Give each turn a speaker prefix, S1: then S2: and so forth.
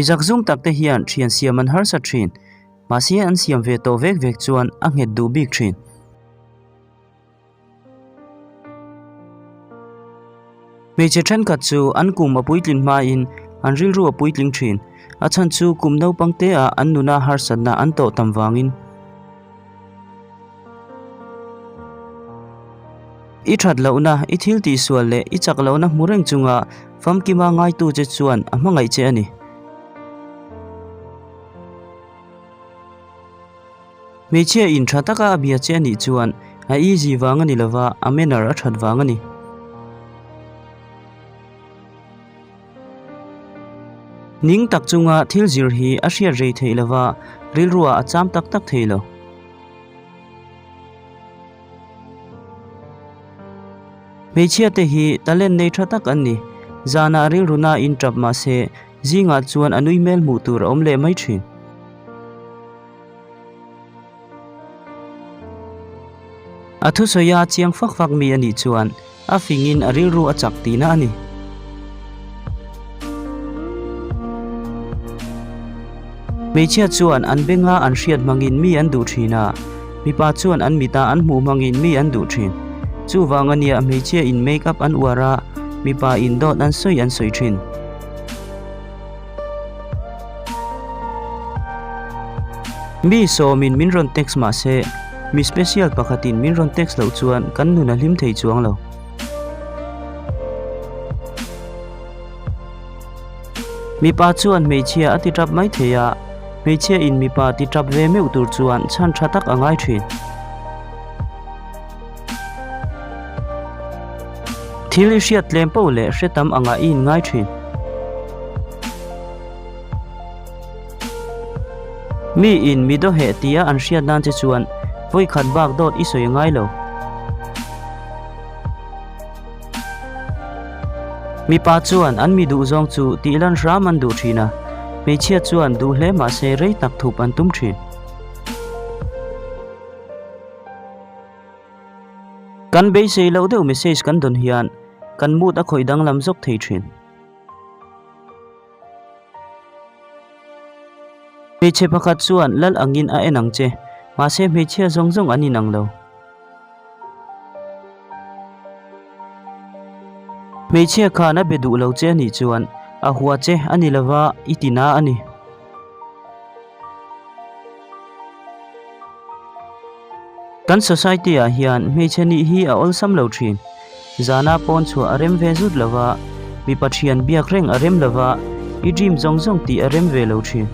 S1: Mi zakzum tak te hian thian siam an harsa thin, mahse an siam ve tawh vek vek chuan a nghet duh bik thin. Hmeichhe thenkhat chu an kum a puitlin hmain an rilru a puitling thin, a chhan chu kum naupang te ah an nuna harsatna an tawh tam vangin. I that lohna, i thil tihsual leh i chak lohna hmu reng chunga famkima ngaitu che chuan a hmangaih che a ni. Hmeichhia in tha taka a bia che a nih chuan a easy vang a ni lova, a manner a that vang a ni. Ning tak chunga thil zir hi a hriat rei theih lova, rilruah a cham tak tak thei lo. Hmeichhia te hi talent nei tha tak an ni. Zanah rilru na in tap mahse zingah chuan a nui hmel hmuh tur a awm leh mai thin. A thusawi a chiang fak fak mi a nih chuan a fingin a rilru a chak tihna a ni. Hmeichhia chuan an benga an hriat hmangin mi an duh thin a, mipa chuan an mita an hmuh hmangin mi an duh thin. Chuvang a nia hmeichhia in make up an uar a, mipa in dawt an sawi an sawi thin. Mi sawmin min rawn text mahse, mi special pakhatin min rawn text loh chuan kan nun a hlim thei chuang lo. Mipa chuan hmeichhia a ti tap mai thei a, hmeichhia in mipa ti tap ve meuh tur chuan chhan tha tak a ngai thin. Thil i hriat tlem poh leh hre tam angah i inngai thin. Mi in mi dawheh tia an hriat nan che chuan vawi khat bak dawt i sawi ngai lo. Mipa chuan an mi duh zawng chu tih lan hram an duh thin a, hmeichhia chuan duh hle mahse rei tak thup an tum thin. Kan beisei loh deuh message kan dawn hian kan mood a khawih danglam zawk thei thin. Hmeichhe pakhat chuan lal angin a en ang che, mahse hmeichhia zawng zawng an inang lo. Hmeichhia khan a be duh lo che a nih chuan a hua che a ni lova i ti na a ni. Kan society ah hian hmeichhe nih hi a awlsam lo thin. Zana pawn chhuah a rem ve zut lova, mipa thian biak reng a rem lova, i dream zawng zawng tih a rem ve lo thin.